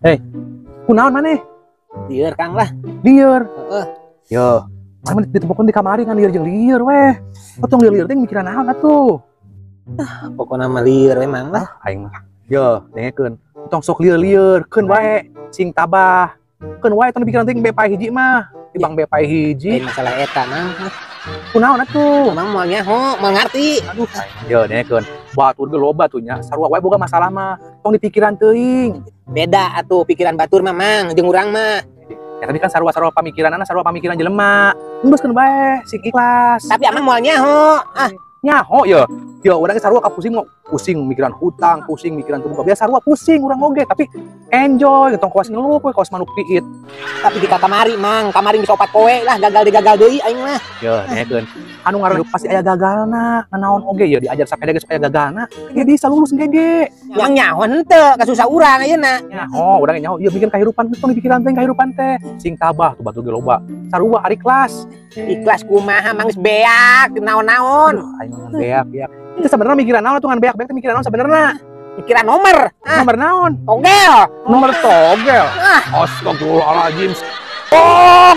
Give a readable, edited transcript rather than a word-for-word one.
Hei, kunaon maneh? Lieur, Kang, lah. Lieur. Heeh. Yo, maneh ditemukan di kamari kan lieur jeung lieur weh. Tong lieur-lieur teh mikiran naon atuh? Pokokna mah lieur we, Mang, lah. Ah, aing mah. Yo, dengekeun. Tong sok lieur-lieur, keun wae sing tabah. Keun wae tong dipikiran teh be hiji mah. Tibang be hiji. Lain masalah eta, Mang. Kunaon atuh? Mang moal nyaho, moal ngarti. Aduh, aing. Yo, dengekeun. Batur ge loba tuh nya. Sarua wae boga masalah mah. Tong dipikiran teuing. Beda atuh pikiran batur mah, Mang, jeung urang mah. Ya, tapi kan sarua-sarua pamikiranana, sarua pamikiran jelema. Geus, keun bae sing ikhlas. Tapi Amang moal nyaho. Ah, nyaho ya. Ya, urang ge sarua ka pusing, mau pusing mikiran hutang, pusing mikiran teu boga. Biasa sarua pusing urang oge, tapi enjoy, tong kawas ngeluh we kawas manuk piit. Tapi di kamari, Mang, kamari geus 4 poe lah gagal deui, gagal deui aing mah. Ya, dengekeun. Anu ngaran pasti aya gagalna, nanaon oge ya diajar sapeda geus aya gagalna. Ya bisa lulus ge. Yang nyaho henteu kasusah urang ayeuna. Nyaho, urang nyaho, ieu bikin kahirupan tong dipikiran teh kahirupan teh. Sing tabah tuh, batur ge loba. Sarua ari ikhlas. Ikhlas kumaha, Mang, geus beak naon-naon. Aduh, aing mah ngan beak ya. Itu sebenarnya mikiran naon atuh ngan beak-beak teh, mikiran naon sebenarnya? Mikiran nomor. Ah, Nomor naon? Togel. Nomor togel. Ah. Astagfirullahaladzim. Oh.